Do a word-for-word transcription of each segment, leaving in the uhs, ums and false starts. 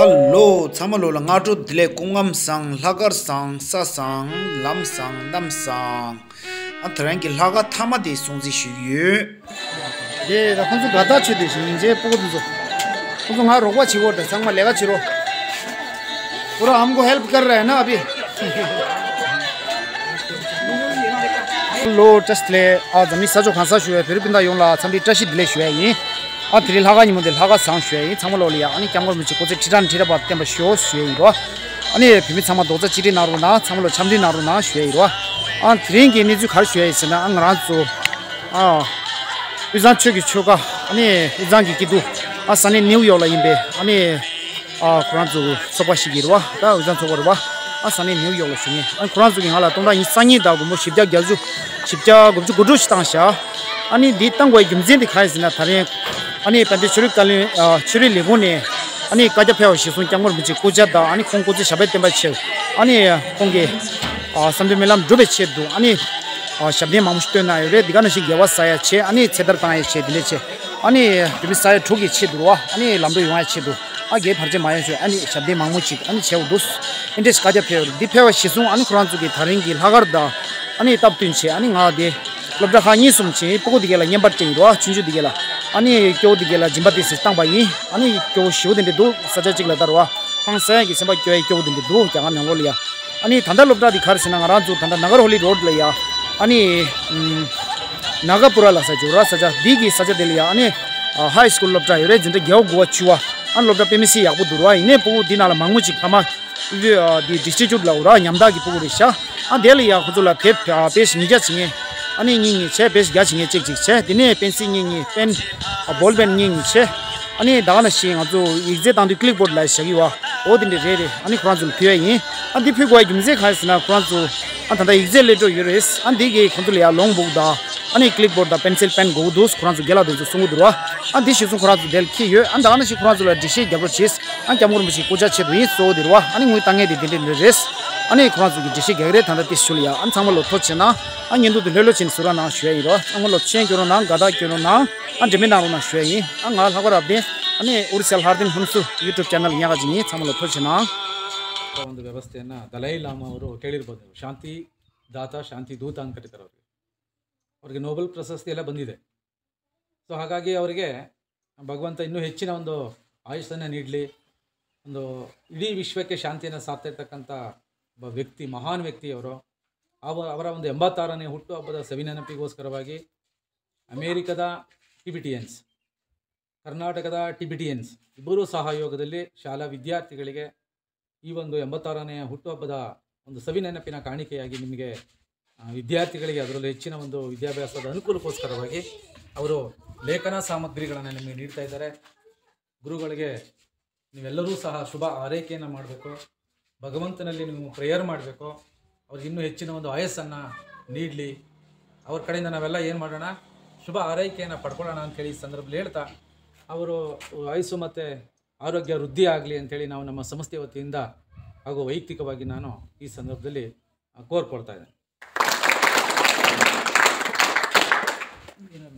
ལོ། ཚང་མ་ལོ་ལ་སྔ་དྲོ་བདེ་ལེགས། སྐུ་ཁམས་བཟང་། ལྷག་དཀར་བཟང་། ས་བཟང་། ལམ་བཟང་། གནམ་བཟང་། ཨ། དེ་རིང་གི་ལྷག་དཀར་མཐའ་མ་དེ་སྲུང་བརྩི་ཞུ་གི་ཡོད། དེ་ད་ཁོང་ཚོ་དགའ་ཐག་ཆོད་དེ་ཞིང་ཆེན་སྤུ་གུ་དེ་ཚོ། ཁོང་ཚོ་ང་རོགས་པ་བྱེད་དགོས་དེ། ཚང་མ་ལས་ཀ་བྱེད་རོགས། पूरा हमको हेल्प कर रहे हैं ना अभी। ལོ། བཀྲ་ཤིས་བདེ་ལེགས། ཨ། འཛམ་གླིང་ས་ཕྱོགས་གང་སར་བཞུགས་པའི་བོད་རིགས་སྤུན་ཟླ་ཡོངས་ལ་འཚམས་འདྲི་བཀྲ་ཤིས་བདེ་ལེགས་ཞུ་ཡ་ཡིན། ཨ། དེ་རིང་ལྷག་དཀར་ཉིན་མོ་དེ་ལྷག་དཀར་བཟང་ཞུ་ཡ་ཡིན། ཚང་མ་ལོ་ལ་ཡ། ཨ་ནི་སྐྱབས་མགོན་རིན་པོ་ཆེ་སྐུ་ཚེ་ཁྲི་ཕྲག་ཁྲི་ཕྲག་བར་བརྟན་པར་ཤོག་ཞུ་ཡ་ཡིན་རོ། ཨ་ནི་བོད་མི་ཚང་མ་རྡོག་རྩ་གཅིག་སྒྲིལ་གནང་རོགས་གནང་། ཚང་མ་ལོ་འཚམས་འདྲི་གནང་རོགས་གནང་ཞུ་ཡ་ཡིན་རོ། ཨ། དེ་རིང་གི་གནས་ཚུལ་ག་རེ་ཞུ་ཡ་ཡིན་ཟེར་ན། ཨ། ང་རང་ཚོ། ཨ། དབུས་གཙང་ཆོལ་གྱི་ཆོལ་ཁ། ཨ་ནི་དབུས་གཙང་གི་སྐྱིད་སྡུག་ཨ། ས་གནས་ནིའུ་ཡོག་ལ་ཡིན་པའི། ཨ་ནི། ཨ། ཁོ་རང་ཚོ་ཚོགས་པ་ཞིག་གིས་རེད་བ། ད་དབུས་གཙང་ཚོགས་པ་རེད་བ། ཨ། ས་གནས་ནིའུ་ཡོག་ལ་བཞུགས་མཁན། ཨ། ཁོ་རང་ཚོ་གིས་ང་ལ་སྟོང་ཕྲག་གཉིས་སྟོང་ཉིས་བརྒྱ་དགུ་བཅུ། བཞི་བརྒྱ་བརྒྱད་ཅུ། བཞི་བརྒྱ་དགུ་བཅུ་གོ་དྲུག་ཞིག་བཏང་བཞག་ཨ་ནི་འདི་བཏང་དགོས་པའི་རྒྱུ་མཚན་དེ་ག་རེ་ཟེར་ན། ད་རིང་ཨ་ནི་དཔལ་ལྡན་ཆོས་རིག་བཀའ་བློན། ཨ། ཆོས་རིག་ལས་ཁུངས་ནས་ཨ་ནི་བཀའ་རྒྱ་ཕེབས་པ་གཞིར་བཟུང་སྐྱབས་མགོན་རིན་པོ་ཆེའི་སྐུ་ཕྱྭ་དང་། ཨ་ནི་ཁོང་སྐུ་ཚེ་ཞབས་པད་བརྟན་པའི་ཕྱིར། ཨ་ནི་ཁོང་གི། ཨ། བསམ་དོན་སྨོན་ལམ་འགྲུབ་པའི་ཆེད་དུ། ཨ་ནི། ཨ། ཞབས་བརྟན་མང་པོ་ཞིག་བཏོན་གནང་ཡོད་རེད། འདི་ག་ནང་བཞིན་དགེ་བ་བསགས་ཡ་བྱས། ཨ་ནི་ཚེ་ཐར་བཏང་ཡ་བྱས། དེ་འདྲ་བྱས། ཨ་ནི་བོད་མི་ས་ཡ་དྲུག་གི་ཆེད་དུ་རེད་བ། ཨ་ནི་ལམ་འགྲོ་ཡོང་ཡ་ཆེད་དུ། ཨ། སྒེར་བར་ཆད་མ་ཡོང་ཞུ། ཨ་ནི་ཞབས་བརྟན་མང་པོ་ཞིག་ཨ་ནི་བྱས་འདུག་ཨེ་འདྲས་ཞིག་བཀའ་རྒྱ་ཕེབས་ཡོད་རེད། འདི་ཕེབས་པ་གཞིར་བཟུང་། ཨ་ནི་ཁོ་རང་ཚོ་གིས་ད་རིང་གི་ལྷག་དཀར་དང་། ཨ་ནི་སྟབས་བསྟུན་བྱས། ཨ་ནི་ང་དེ་སློབ་གྲྭ་ཁག་གཉིས་གསུམ་བྱས། སྤུ་གུ་དེ་ག་ལ་བརྙན་པར་སྤྲད་ཡིན་རོ། ཆུང་ཆུང་དེ་ག་ལ། ཨ་ནི་སྐྱོ་བོ་དེ་ག་ལ་སྦྱིན་པ་དེ་ཚོ་བཏང་པ་ཡིན། ཨ་ནི་སྐྱོ་བོ་ཞེ་པོ་དེ་འདྲ་འདུག་ས་ཆ་གཅིག་ལ་ད་རེད་བ། ཁང་ས་ཡ་གི་སེམས་པ་སྐྱོ་ཡ་སྐྱོ་བོ་དེ་འདྲ་འདུག་རྒྱ་གར་ནང་ལོགས་ལ་ཡ། ཨ་ནི་ད་ལྟ་སློབ་གྲྭ་དེ་ག་རེ་ཟེར་ན། ང་རང་ཚོ་ད་ལྟ་ནཱ་གར་ཧོ་ལི་རོཌ་ལ་ཡ། ཨ་ནི། ཨམ། ནཱ་ག་པུ་ར་ལ་ཟེར་ཅོག་ར་ས་ཆ་འདི་གི་ས་ཆ་དེ་ལ་ཡ། ཨ་ནི། ཨ། ཧའི་སི་ཀུལ་སློབ་གྲྭ་ཡོད་རེད། འཛིན་གྲྭ་བརྒྱད་པ་དགུ་པ་བཅུ་པ། ཨ། སློབ་གྲྭ་དཔེ་མི་སྲིད་ཡག་པོ་འདུག་ར། ཡིན་ནའི་སྤུ་གུ་འདི་ནང་ལ་མང་པོ་ཅིག་ཕ་མ། ཨ། འདི་ཌིས་ཊི་ཊུཊ་ལ་འོ་ར་ཉམ་ཐག་གི་སྤུ་གུ་རེད་ཤག་ཨ། དེ་ལ་ཡ་ཁོ་ཚོ་ལ་དེབ། ཨ། པེ་ཇི་ཉིས་བརྒྱ་བྱེད་མཁན། ཨ་ནི་གཉིས་གཉིས་བྱས། པེ་ཇི་བརྒྱ་བྱེད་མཁན་གཅིག་གཅིག་བྱས། དེ་ནས་པེན་སིལ་གཉིས་གཉིས། པེན། ཨ། བོལ་པེན་གཉིས་གཉིས་བྱས། ཨ་ནི་ད་ག་ནང་བཞིན་ང་ཚོ་ཡིག་རྩིས་བཏང་དུས་ཀི་ལིབ་བོར་ཌི་ལ་བཞག་གི་ཡོད། འོ་དེ་འདྲ་རེད་རེད། ཨ་ནི་ཁོ་རང་ཚོ་ལ་ཕུལ་ཡ་ཡིན། ཨ། འདི་ཕུལ་དགོས་པའི་རྒྱུ་མཚན་གང་ཡིན་ཟེར་ན། ཁོ་རང་ཚོ། ཨ། ད་ལྟ་ཡིག་རྩིས་སླེབས་འགྲོ་ཡོད་རེད། ཨ། འདི་གི་ཁོང་ཚོ་ལ་ཡ་ལོན་བུག་དང་། ཨ་ནི་ཀི་ལིབ་བོར་ཌི་དང་པེན་སིལ་པེན་དགོས་ཀྱི་འདུག་ཁོ་རང་ཚོ་རྒན་ལགས་དེ་ཚོ་གསུང་གི་འདུག་ར། ཨ། འདི་གཞིར་བཟུང་ཁོ་རང་ཚོ་དེ་ལ་འཁྱེར་ཡོད། ཨ། ད་ག་ནང་བཞིན་ཁོ་རང་ཚོ་ལ་འགྲེལ་བཤད་རྒྱབ་རོགས་བྱེད། ཨ། སྐྱབས་མགོན་རིན་པོ་ཆེའི་སྐུ་ཕྱྭ་ཆེད་དུ་ཡིན། གཙོ་བོ་དེ་རེད་བ། ཨ་ནི་དངུལ་བཏང་མཁན་དེ་དེ་འདྲ་འདྲ་རེད། ཨ་ནི་ཁོ་རང་ཚོ་གིས་འགྲེལ་བཤད་རྒྱག་གི་རེད། ད་ལྟ་དེ་ཞུ་ལ་ཡ། ཨ། ཚང་མ་ལོ་ཐུགས་རྗེ་ཆེ་གནང་། ཨ། བརྙན་ཐུང་དེ་ལྷོད་ལྷོད་བྱས་ནས་བཟོ་རོགས་གནང་ཞུ་ཡ་ཡིན་རོ། ཚང་མ་ལོ་མཆན་སྐྱོན་རོགས་གནང་། དགའ་རྟགས་སྐྱོན་རོགས་གནང་། ཨ། འབྲེལ་མི་གནང་རོགས་གནང་ཞུ་ཡ་ཡིན། ཨ། ང་ལྷག་པ་རབ་བརྟན། ཨ་ནི་ཨོ་རི་ས་ལྷ་ལྡན་ཧུན་སུར་ཡུ་ཊུབ་ཆེ་ནལ་ཉག་ག་ཅིག་ཡིན། ཚང་མ་ལོ་ཐུགས་རྗེ་ཆེ་གནང་། ಒಂದು ವ್ಯವಸ್ಥೆಯನ್ನ ದಲೈ ಲಾಮಾ ಅವರು ಕೇಳಿರ್ಬೋದು ನೀವು, ಶಾಂತಿ ದಾತ, ಶಾಂತಿ ದೂತ ಅಂತ ಕರೀತಾರೆ ಅವ್ರಿಗೆ. ಅವ್ರಿಗೆ ನೊಬೆಲ್ ಪ್ರಶಸ್ತಿ ಎಲ್ಲ ಬಂದಿದೆ. ಸೊ ಹಾಗಾಗಿ ಅವರಿಗೆ ಭಗವಂತ ಇನ್ನೂ ಹೆಚ್ಚಿನ ಒಂದು ಆಯುಷ್ಯನ್ನ ನೀಡಲಿ. ಒಂದು ಇಡೀ ವಿಶ್ವಕ್ಕೆ ಶಾಂತಿಯನ್ನು ಸಾರ್ತಾ ಇರ್ತಕ್ಕಂಥ ಒಬ್ಬ ವ್ಯಕ್ತಿ, ಮಹಾನ್ ವ್ಯಕ್ತಿ ಅವರು. ಅವ ಅವರ ಒಂದು ಎಂಬತ್ತಾರನೇ ಹುಟ್ಟುಹಬ್ಬದ ಸವಿನೆನಪಿಗೋಸ್ಕರವಾಗಿ ಅಮೇರಿಕದ ಟಿಬಿಟಿಯನ್ಸ್, ಕರ್ನಾಟಕದ ಟಿಬಿಟಿಯನ್ಸ್ ಇಬ್ಬರೂ ಸಹಯೋಗದಲ್ಲಿ ಶಾಲಾ ವಿದ್ಯಾರ್ಥಿಗಳಿಗೆ ಈ ಒಂದು ಎಂಬತ್ತಾರನೇ ಹುಟ್ಟುಹಬ್ಬದ ಒಂದು ಸವಿನೆನಪಿನ ಕಾಣಿಕೆಯಾಗಿ ನಿಮಗೆ, ಆ, ವಿದ್ಯಾರ್ಥಿಗಳಿಗೆ, ಅದರಲ್ಲೂ ಹೆಚ್ಚಿನ ಒಂದು ವಿದ್ಯಾಭ್ಯಾಸದ ಅನುಕೂಲಕ್ಕೋಸ್ಕರವಾಗಿ ಅವರು ಲೇಖನ ಸಾಮಗ್ರಿಗಳನ್ನು ನಿಮಗೆ ನೀಡ್ತಾ ಇದ್ದಾರೆ. ಗುರುಗಳಿಗೆ ನೀವೆಲ್ಲರೂ ಸಹ ಶುಭ ಆರೈಕೆಯನ್ನು ಮಾಡಬೇಕು. ಭಗವಂತನಲ್ಲಿ ನೀವು ಪ್ರೇಯರ್ ಮಾಡಬೇಕು. ಅವ್ರಿಗೆ ಇನ್ನೂ ಹೆಚ್ಚಿನ ಒಂದು ಆಯಸ್ಸನ್ನು ನೀಡಲಿ. ಅವ್ರ ಕಡೆಯಿಂದ ನಾವೆಲ್ಲ ಏನು ಮಾಡೋಣ, ಶುಭ ಆರೈಕೆಯನ್ನು ಪಡ್ಕೊಳ್ಳೋಣ ಅಂತೇಳಿ ಈ ಸಂದರ್ಭದಲ್ಲಿ ಹೇಳ್ತಾ, ಅವರು ಆಯುಸ್ಸು ಮತ್ತು ಆರೋಗ್ಯ ವೃದ್ಧಿ ಆಗಲಿ ಅಂತೇಳಿ ನಾವು ನಮ್ಮ ಸಂಸ್ಥೆಯ ವತಿಯಿಂದ ಹಾಗೂ ವೈಯಕ್ತಿಕವಾಗಿ ನಾನು ಈ ಸಂದರ್ಭದಲ್ಲಿ, ಆ, ಕೋರ್ಕೊಳ್ತಾ ಇದ್ದೇನೆ.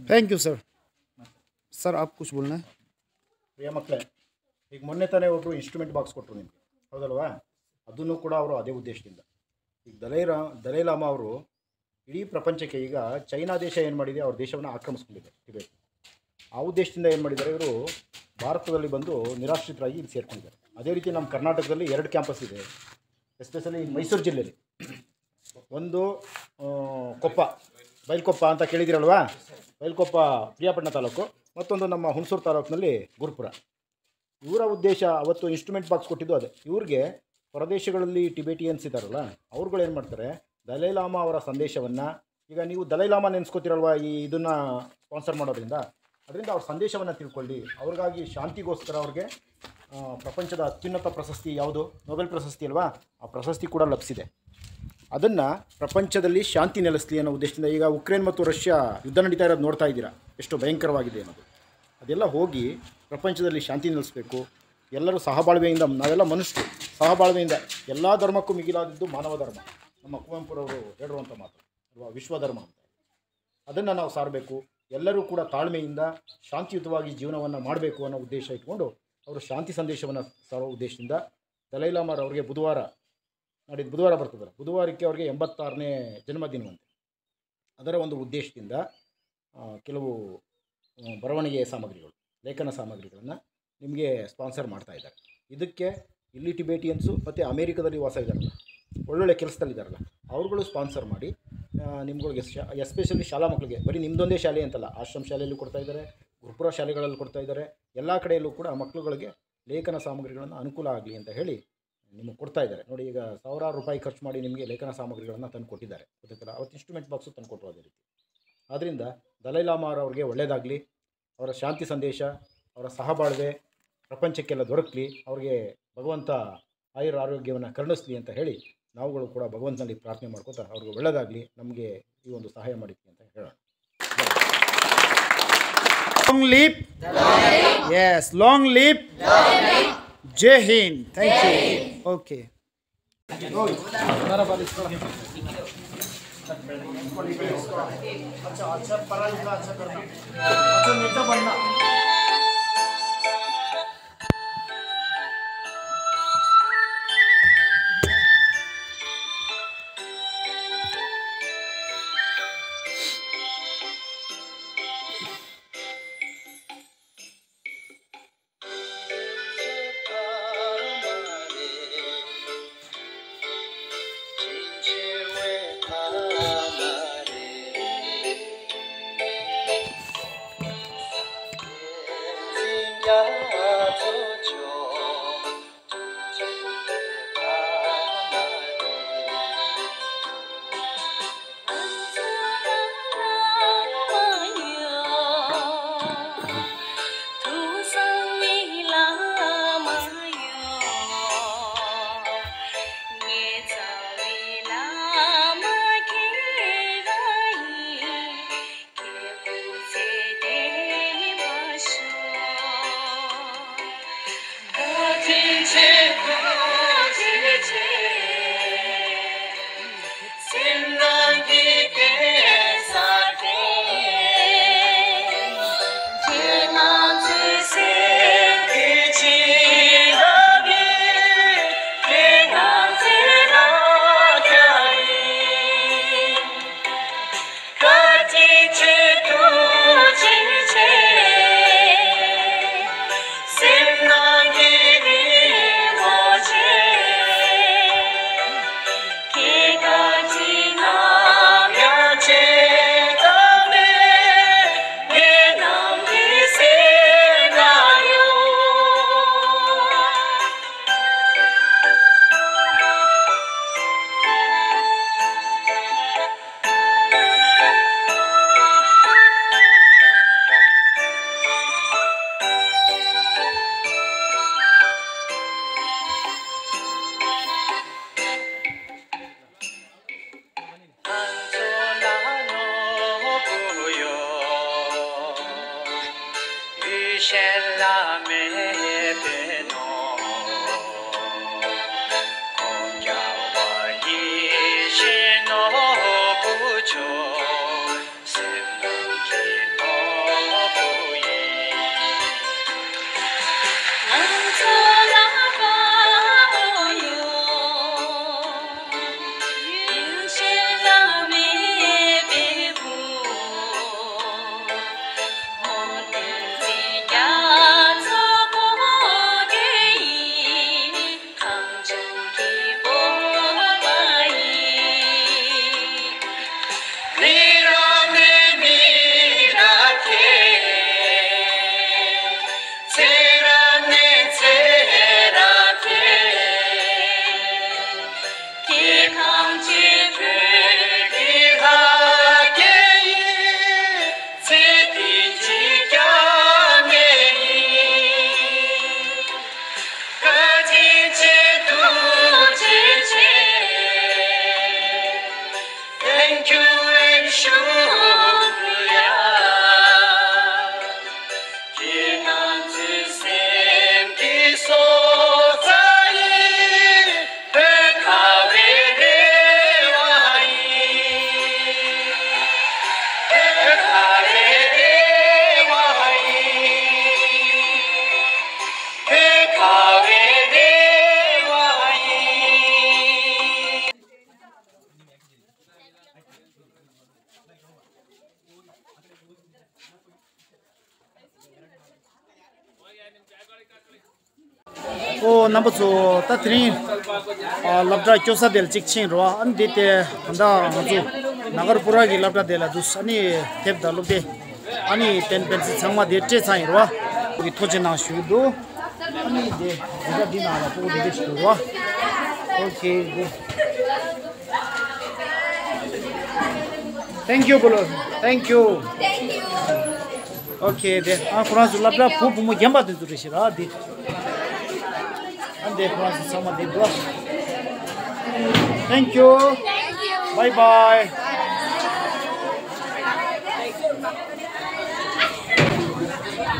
Thank you, sir. Sir, आप कुछ बोलना है? ಪ್ರಿಯ ಮಕ್ಕಳೇ, ಈಗ ಮೊನ್ನೆ ತಾನೇ ಒಬ್ರು ಇನ್ಸ್ಟ್ರುಮೆಂಟ್ ಬಾಕ್ಸ್ ಕೊಟ್ಟರು ನಿಮಗೆ, ಹೌದಲ್ವಾ? ಅದನ್ನು ಕೂಡ ಅವರು ಅದೇ ಉದ್ದೇಶದಿಂದ. ಈಗ ದಲೈ ರಾ ದಲೈ ಲಾಮಾ ಅವರು ಇಡೀ ಪ್ರಪಂಚಕ್ಕೆ, ಈಗ ಚೈನಾ ದೇಶ ಏನು ಮಾಡಿದೆ, ಅವ್ರ ದೇಶವನ್ನು ಆಕ್ರಮಿಸ್ಕೊಂಡಿದೆ, ಟಿಬೆಟ್. ಆ ಉದ್ದೇಶದಿಂದ ಏನು ಮಾಡಿದ್ದಾರೆ, ಇವರು ಭಾರತದಲ್ಲಿ ಬಂದು ನಿರಾಶ್ರಿತರಾಗಿ ಇಲ್ಲಿ ಸೇರ್ಕೊಂಡಿದ್ದಾರೆ. ಅದೇ ರೀತಿ ನಮ್ಮ ಕರ್ನಾಟಕದಲ್ಲಿ ಎರಡು ಕ್ಯಾಂಪಸ್ ಇದೆ, ಎಸ್ಪೆಷಲಿ ಮೈಸೂರು ಜಿಲ್ಲೆಯಲ್ಲಿ ಒಂದು, ಆ, ಕೊಪ್ಪ, ಬೈಲ್ಕೊಪ್ಪ ಅಂತ ಕೇಳಿದಿರಲ್ವಾ? ಬೈಲ್ಕೊಪ್ಪ, ಪ್ರಿಯಾಪಟ್ಟಣ ತಾಲೂಕು, ಮತ್ತೊಂದು ನಮ್ಮ ಹುಣಸೂರು ತಾಲೂಕಿನಲ್ಲಿ ಗುರುಪುರ. ಇವರ ಉದ್ದೇಶ, ಅವತ್ತು ಇನ್ಸ್ಟ್ರುಮೆಂಟ್ ಬಾಕ್ಸ್ ಕೊಟ್ಟಿದ್ದು ಅದೇ. ಇವ್ರಿಗೆ ಹೊರದೇಶಗಳಲ್ಲಿ ಟಿಬೆಟಿಯನ್ಸ್ ಇದ್ದಾರಲ್ಲ, ಅವ್ರುಗಳು ಏನು ಮಾಡ್ತಾರೆ, ದಲೈ ಲಾಮಾ ಅವರ ಸಂದೇಶವನ್ನು, ಈಗ ನೀವು ದಲೈ ಲಾಮಾ ನೆನೆಸ್ಕೋತಿರಲ್ವಾ, ಈ ಇದನ್ನು ಸ್ಪಾನ್ಸರ್ ಮಾಡೋದ್ರಿಂದ, ಅದರಿಂದ ಅವ್ರ ಸಂದೇಶವನ್ನು ತಿಳ್ಕೊಳ್ಳಿ. ಅವ್ರಿಗಾಗಿ ಶಾಂತಿಗೋಸ್ಕರ ಅವ್ರಿಗೆ, ಆ, ಪ್ರಪಂಚದ ಅತ್ಯುನ್ನತ ಪ್ರಶಸ್ತಿ ಯಾವುದು, ನೊಬೆಲ್ ಪ್ರಶಸ್ತಿ ಅಲ್ವಾ, ಆ ಪ್ರಶಸ್ತಿ ಕೂಡ ಲಭಿಸಿದೆ. ಅದನ್ನು ಪ್ರಪಂಚದಲ್ಲಿ ಶಾಂತಿ ನೆಲೆಸಲಿ ಅನ್ನೋ ಉದ್ದೇಶದಿಂದ. ಈಗ ಉಕ್ರೇನ್ ಮತ್ತು ರಷ್ಯಾ ಯುದ್ಧ ನಡೀತಾ ಇರೋದು ನೋಡ್ತಾ ಇದ್ದೀರಾ, ಎಷ್ಟು ಭಯಂಕರವಾಗಿದೆ ಅನ್ನೋದು. ಅದೆಲ್ಲ ಹೋಗಿ ಪ್ರಪಂಚದಲ್ಲಿ ಶಾಂತಿ ನೆಲೆಸಬೇಕು. ಎಲ್ಲರೂ ಸಹಬಾಳ್ವೆಯಿಂದ, ನಾವೆಲ್ಲ ಮನುಷ್ಯರು, ಸಹಬಾಳ್ವೆಯಿಂದ, ಎಲ್ಲ ಧರ್ಮಕ್ಕೂ ಮಿಗಿಲಾದದ್ದು ಮಾನವ ಧರ್ಮ. ನಮ್ಮ ಕುವೆಂಪುರವರು ಹೇಳಿರುವಂಥ ಮಾತು ಅಲ್ವಾ, ವಿಶ್ವಧರ್ಮ ಅಂತ. ಅದನ್ನು ನಾವು ಸಾರಬೇಕು. ಎಲ್ಲರೂ ಕೂಡ ತಾಳ್ಮೆಯಿಂದ ಶಾಂತಿಯುತವಾಗಿ ಜೀವನವನ್ನು ಮಾಡಬೇಕು ಅನ್ನೋ ಉದ್ದೇಶ ಇಟ್ಕೊಂಡು ಅವರು ಶಾಂತಿ ಸಂದೇಶವನ್ನು ಸಾರುವ ಉದ್ದೇಶದಿಂದ ದಲೈ ಲಾಮಾರವರಿಗೆ ಬುಧವಾರ, ನಾಡಿದ್ದು ಬುಧವಾರ ಬರ್ತದಲ್ಲ, ಬುಧವಾರಕ್ಕೆ ಅವರಿಗೆ ಎಂಬತ್ತಾರನೇ ಜನ್ಮದಿನವಂತೆ. ಅದರ ಒಂದು ಉದ್ದೇಶದಿಂದ ಆ, ಕೆಲವು ಆ, ಬರವಣಿಗೆ ಸಾಮಗ್ರಿಗಳು, ಲೇಖನ ಸಾಮಗ್ರಿಗಳನ್ನು ನಿಮಗೆ ಸ್ಪಾನ್ಸರ್ ಮಾಡ್ತಾ ಇದ್ದಾರೆ. ಇದಕ್ಕೆ ಇಲ್ಲಿ ಟಿಬೇಟಿಯನ್ಸು ಮತ್ತು ಅಮೇರಿಕದಲ್ಲಿ ವಾಸ ಇದ್ದಾರಲ್ಲ, ಒಳ್ಳೊಳ್ಳೆ ಕೆಲಸದಲ್ಲಿದ್ದಾರಲ್ಲ, ಅವ್ರುಗಳು ಸ್ಪಾನ್ಸರ್ ಮಾಡಿ ಆ, ನಿಮ್ಗಳಿಗೆ ಶಾ ಎಸ್ಪೆಷಲಿ ಶಾಲಾ ಮಕ್ಕಳಿಗೆ, ಬರೀ ನಿಮ್ಮದೊಂದೇ ಶಾಲೆ ಅಂತಲ್ಲ, ಆಶ್ರಮ ಶಾಲೆಯಲ್ಲೂ ಕೊಡ್ತಾ ಇದ್ದಾರೆ, ಗುರುಪುರ ಶಾಲೆಗಳಲ್ಲಿ ಕೊಡ್ತಾ ಇದ್ದಾರೆ. ಎಲ್ಲ ಕಡೆಯಲ್ಲೂ ಕೂಡ ಮಕ್ಕಳುಗಳಿಗೆ ಲೇಖನ ಸಾಮಗ್ರಿಗಳನ್ನು ಅನುಕೂಲ ಆಗಲಿ ಅಂತ ಹೇಳಿ ನಿಮಗೆ ಕೊಡ್ತಾ ಇದ್ದಾರೆ. ನೋಡಿ, ಈಗ ಸಾವಿರಾರು ರೂಪಾಯಿ ಖರ್ಚು ಮಾಡಿ ನಿಮಗೆ ಲೇಖನ ಸಾಮಗ್ರಿಗಳನ್ನು ತಂದು ಕೊಟ್ಟಿದ್ದಾರೆ, ಗೊತ್ತಾಯ್ತಲ್ಲ? ಅವತ್ತು ಇನ್ಸ್ಟ್ರೂಮೆಂಟ್ ಬಾಕ್ಸು ತಂದು ಕೊಟ್ಟರು ಅದೇ ರೀತಿ. ಆದ್ರಿಂದ ದಲೈ ಲಾಮಾರವ್ರಿಗೆ ಒಳ್ಳೇದಾಗ್ಲಿ, ಅವರ ಶಾಂತಿ ಸಂದೇಶ, ಅವರ ಸಹಬಾಳ್ವೆ ಪ್ರಪಂಚಕ್ಕೆಲ್ಲ ದೊರಕಲಿ, ಅವ್ರಿಗೆ ಭಗವಂತ ಆಯುರ ಆರೋಗ್ಯವನ್ನು ಕರುಣಿಸ್ಲಿ ಅಂತ ಹೇಳಿ ನಾವುಗಳು ಕೂಡ ಭಗವಂತನಲ್ಲಿ ಪ್ರಾರ್ಥನೆ ಮಾಡ್ಕೋತಾ ಅವ್ರಿಗೆ ಒಳ್ಳೇದಾಗ್ಲಿ, ನಮಗೆ ಈ ಒಂದು ಸಹಾಯ ಮಾಡಿದ್ವಿ ಅಂತ ಹೇಳೋಣ. Long live. Yes, long live. Jai Hind. Thank you. Okay. Thank you and shukriya. ཨོ་རྣམ་པ་ཚོ། ད་དེ་རིང་ཨ་སློབ་གྲྭ་སྐྱོ་ས་དེ་ལ་གཅིག་ཕྱིན་རོ། ཨ་ནི་དེ་དེ་ད་ལྟ་ང་ཚོ་ནཱ་གར་པུ་ར་གི་སློབ་གྲྭ་དེ་ལ་འདུག་ཨ་ནི་དེབ་དང་སློབ་དེབ། ཨ་ནི་པེན་པེན་སི་ཚང་མ་དེ་སྤྲད་ཚར་ཡིན་རོ། གི་ཐུགས་རྗེ་གནང་ཞུ་གི་འདུག་ཨ་ནི་དེ་འདི་ག་འདི་ནང་ལ་ཕྲུ་གུ་དེ་འདྲ་ཞིག་འདུག་རོ། ཨོ་ཁེ། དེ། Thank you, Bolo. Thank you. Thank you. Okay, དེ། ཨ་ཁོ་རང་ཚོ་སློབ་གྲྭ་བུ་བུ་མོ་རྒན་པ་དེ་ཚོ་རེད་ཤག་ར་དེ། ཨ་འདི་ཁོ་རང་ཚོ་ཚང་མ་འདི་འདུག Thank you. Bye bye.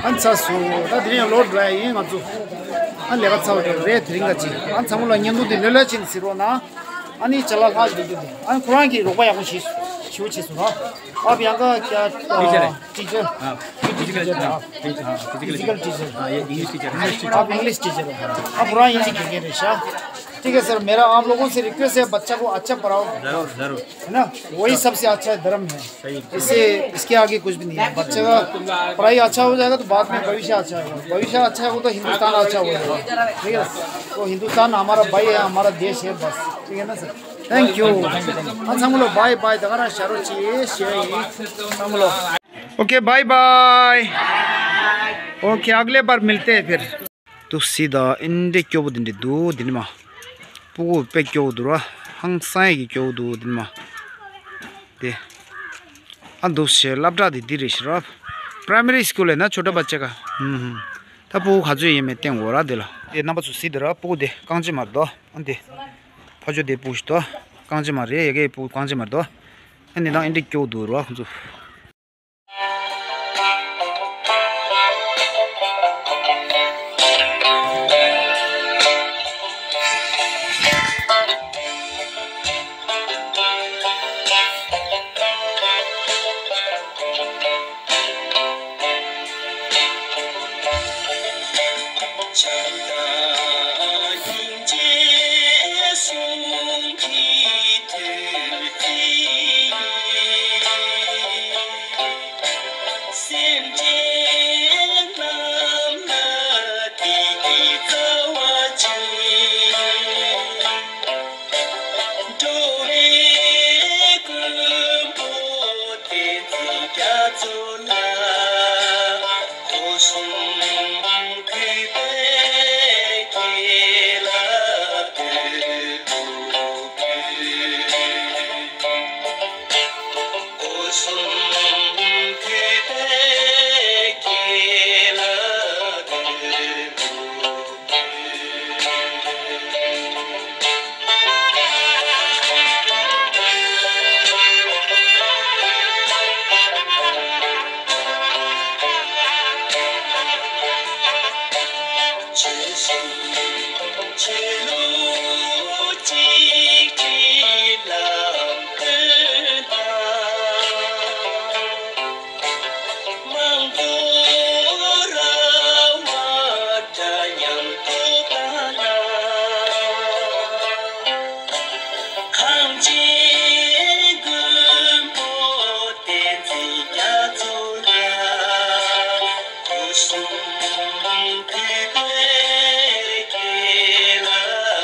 ཨ་ཚ་སུ། ད་དེ་རིང་ལོ་འདྲ་ཡིན་ང་ཚོ། ཨ་ལས་ཀ་ཚ་བ་རེད། དེ་རིང་ག་ཅི། ཨ་ཚང་མ་ལ་བརྙན་ཐུང་འདི་ལོས་ལོས་ཅིག་གཟིགས་རོགས་གནང་། ཨ་ནི་ཅ་ལག་ལྷག་ཡོད་རྒྱུ་དེ། ཨ་ཁོ་རང་གིས་རོགས་པ་ཡག་པོ་བྱས་ཞུ་བྱས་སོང་ར། आप यहाँ का क्या? टीचर है। टीचर। हाँ, फिजिकल। हाँ, फिजिकल। Physical teacher. हाँ, ये इंग्लिश टीचर है। आप इंग्लिश टीचर। आप पूरा हिंदी के रहे। ठीक है सर, मेरा आप लोगों से रिक्वेस्ट है, बच्चा को अच्छा पढ़ाओ। जरूर, जरूर। है ना, वही सबसे अच्छा धर्म है। सही। इससे, इसके आगे कुछ भी नहीं है। बच्चे का पढ़ाई अच्छा हो जाएगा तो बाद में भविष्य अच्छा होगा। भविष्य अच्छा होगा तो हिंदुस्तान अच्छा हो जाएगा। ठीक है, तो हिंदुस्तान हमारा भाई है, हमारा देश है, बस। ठीक है ना sir? Thank you. ཨ་ཚང་མ་ལོ། bye bye. ད་ག་རང་ཞག་རོ་ཅིག་ཞེས་ཡིན། ཚང་མ་ལོ། Okay, bye bye. Okay, अगले बार मिलते हैं फिर. ཏུ་སི་ད་ཨིན་འདྲེ་སྐྱོ་པོ་འདི་འདྲ་འདུག་འདི་ནི་མ། སྤུ་གུ་དཔེ་སྐྱོ་པོ་འདུག་ར། ཧང་སང་ཡ་གི་སྐྱོ་པོ་འདུག་འདི་ནི་མ། དེ། ཨ་འདུག་ཞེས་སློབ་གྲྭ་དེ་འདི་རེད་ཤག་ར། Primary school है ना, छोटा बच्चे का। हम्म, हम्म. ད་སྤུ་གུ་ག་ཚོད་ཡིན་མིན་བསྟན་དགོས་ར་དེ་ལ། དེ་རྣམ་པ་ཚོ་གཟིགས་དེ་ར། སྤུ་གུ་དེ་རྐང་རྗེས་མར་འདུག་ཨ་འདི། ཕ་ཇོ་དེ་སྤུ་གུ་ཞིག་འདུག་རྐང་རྗེས་མ་རེད། ཡ་གི་སྤུ་གུ་རྐང་རྗེས་མར་འདུག་ཨ་འདི་དང་ཨིན་འདྲེ་སྐྱོ་པོ་འདུག་ར་ཁོང་ཚོ། སེམས་ཅན་རྣམས་ལ་བདེ་སྐྱིད་རྩ་བ་ཆེ། འགྲོ་བའི་མགོན་པོ་བསྟན་འཛིན་རྒྱ་མཚོ་ལ། སྒོ་གསུམ་གུས་པས་དགྱེས་ལ་འདུད།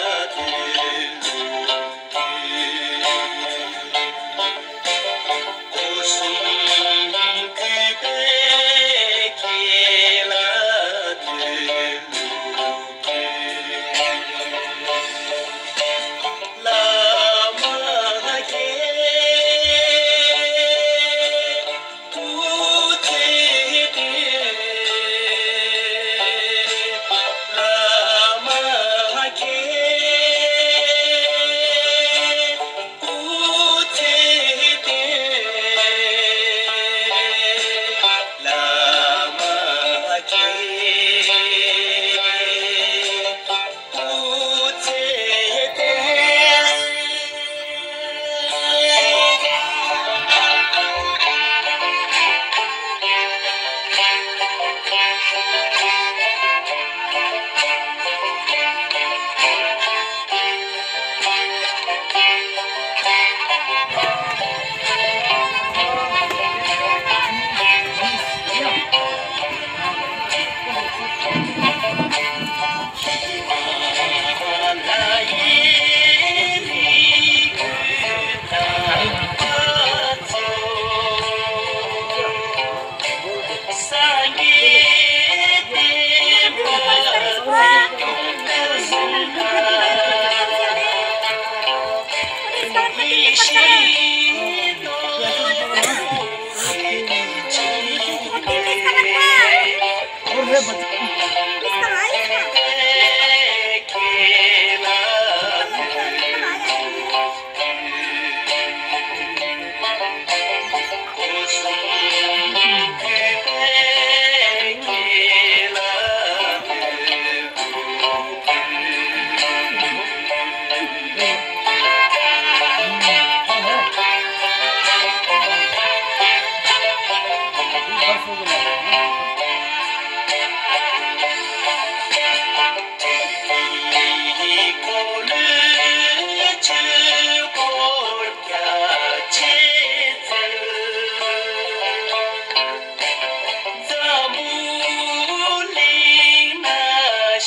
འཛམ་བུ་གླིང་ན་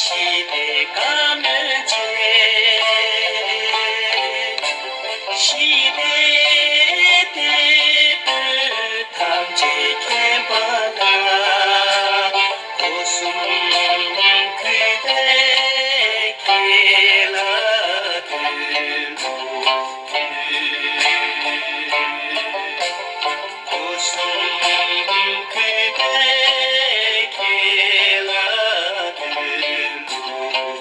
ཞི་བདེ་དགའ་མོས་བྱེད། ཞི་བདེ་དེ་བོད་ཐམས་ཅད་མཁྱེན་པ་ལ། སྒོ་གསུམ་གུས་པས་ཁྱེད་ལ་འདུད་འགྲོ། སྒོ་གསུམ་གུས་པས་ཁྱེད་ལ་འདུད་འགྲོ།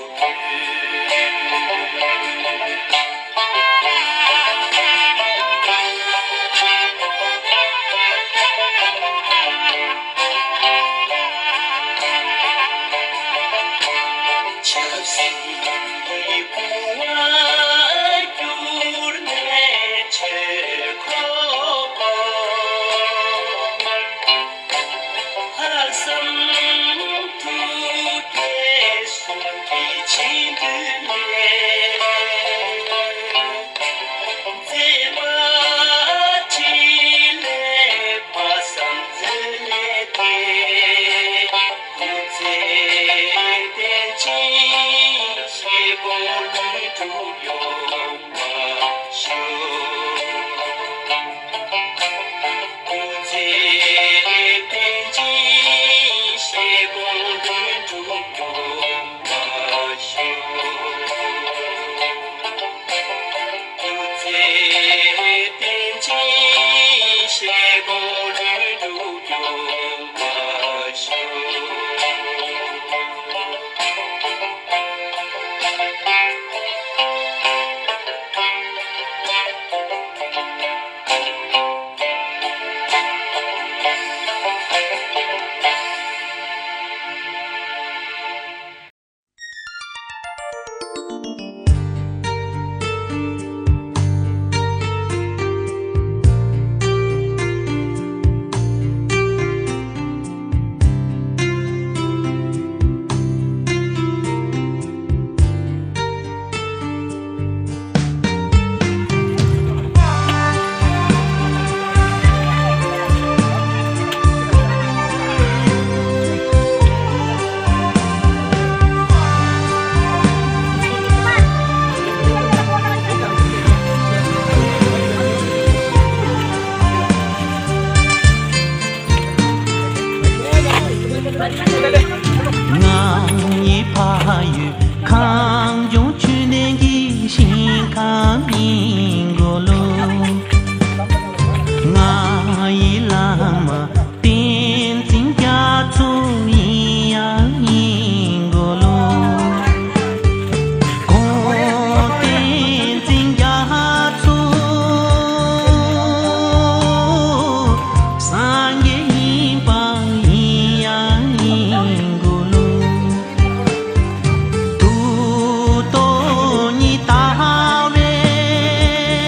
ཆབ་སྲིད་ཀྱི་བུ་བ་གྱུར་ནས་ཆོས་འཁོར་བསྐོར། ལྷག་བསམ་ཐུགས་བསྐྱེད་གསུང་གི་བྱིན་མཐུ་ལས། མཛད་པ་ཕྲིན་ལས་དཔག་བསམ་མཛོད་ལས་འདས། སྐུ་ཚེ་བརྟན་ཅིང་བཞེད་དགོངས་ལྷུན་གྲུབ་ཡོང་བར་ཤོག། སྐུ་ཚེ་བརྟན་ཅིང་བཞེད་དགོངས་ལྷུན་གྲུབ་ཡོང་བར་ཤོག། སྐུ་ཚེ་བརྟན་ཅིང་བཞེད་དགོངས་ལྷུན་གྲུབ་ཡོང་བར་ཤོག། ང་ཡི་ཕ་ཡུལ་གངས་ལྗོངས་ཆོས་ལྡན་གྱི་ཞིང་ཁམས་ཡིན་དགོས་ལོ། ང་ཡི་བླ་མ་བསྟན་འཛིན་རྒྱ་མཚོ་ཡིན་ཡང་ཡིན་དགོས་ལོ། ཁོང་བསྟན་འཛིན་རྒྱ་མཚོ་སངས་རྒྱས་ཡིན་པ་ཡིན་ཡང་ཡིན་དགོས་ལོ། ཐུགས་རྟོག་ཉིད་དག་པའི་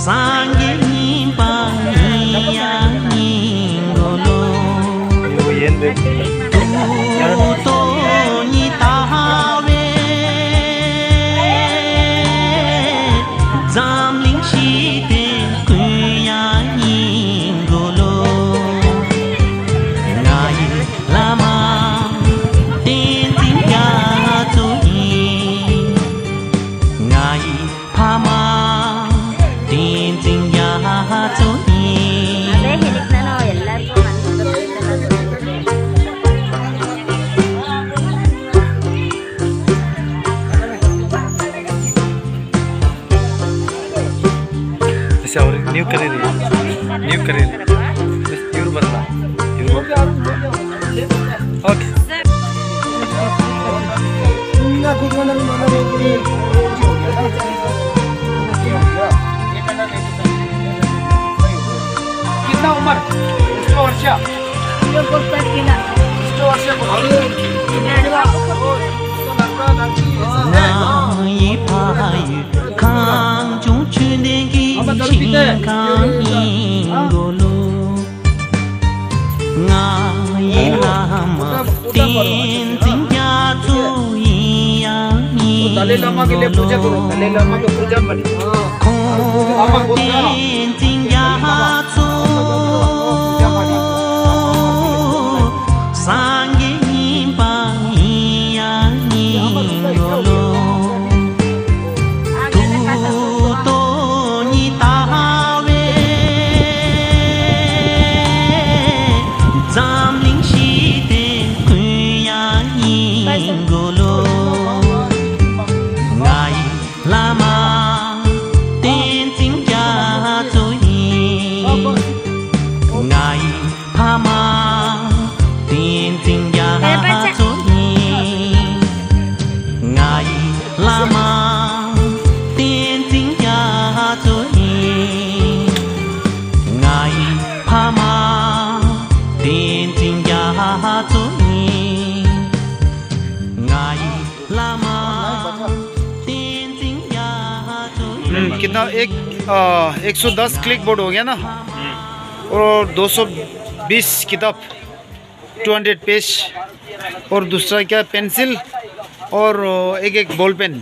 སངས་རྒྱས་ཡིན་པ་ཡིན་ཡང་ཡིན་དགོས་ལོ། ཡོ་ཡན་རེད། ཐུགས་རྟོག་ཉིད་ལྟ་བའི་འཛམ་གླིང་ཞི་བདེ་ཀུན་ཡང་ཡིན་དགོས་ལོ། ང་ཡི་བླ་མ་བསྟན་འཛིན་རྒྱ་མཚོ་ཡིན། ང་ཡི་ཕ་མ་བསྟན་འཛིན་རྒྱ་མཚོ་ཡིན། Esa ahora new career. New career. Bas yürü bas la. Yürü bas. Okay. कितना उम्र? कितना वर्ष? कितना वर्ष? ང་ཡི་ཕ་ཡུལ་གངས་ལྗོངས་ཆོས་ལྡན་གྱི་ཞིང་ཁམས་ཡིན་དགོས་ལོ། ང་ཡི་བླ་མ་བསྟན་འཛིན་རྒྱ་མཚོ་ཡིན་ཡང་ཡིན་དགོས་ལོ། ཁོང་བསྟན་འཛིན་རྒྱ་མཚོ། སངས་རྒྱས་ཡིན་པ་ཡིན་ཡང་ཡིན་དགོས་ལོ། ཐུགས་རྟོག་ཉིད་ལྟ་བའི་འཛམ་གླིང་ཞི་བདེ་ཀུན་ཡང་ཡིན་དགོས་ལོ། ང་ཡི་བླ་མ་བསྟན་འཛིན་རྒྱ་མཚོ་ཡིན། ང་ཡི་ཕ་མ་བསྟན་འཛིན་རྒྱ་མཚོ་ཡིན། ང་ཡི་བླ་མ་བསྟན་འཛིན་རྒྱ་མཚོ་ཡིན། ང་ཡི་ཕ་མ་བསྟན་འཛིན་རྒྱ་མཚོ་ཡིན། ང་ཡི་བླ་མ་བསྟན་འཛིན་རྒྱ་མཚོ་ཡིན། हम्म, कितना एक, आ, एक सौ दस क्लिप बोर्ड हो गया ना, और दो सौ बीस किताब, टू हंड्रेड पेज, और दूसरा क्या, पेंसिल, और एक एक बॉल पेन।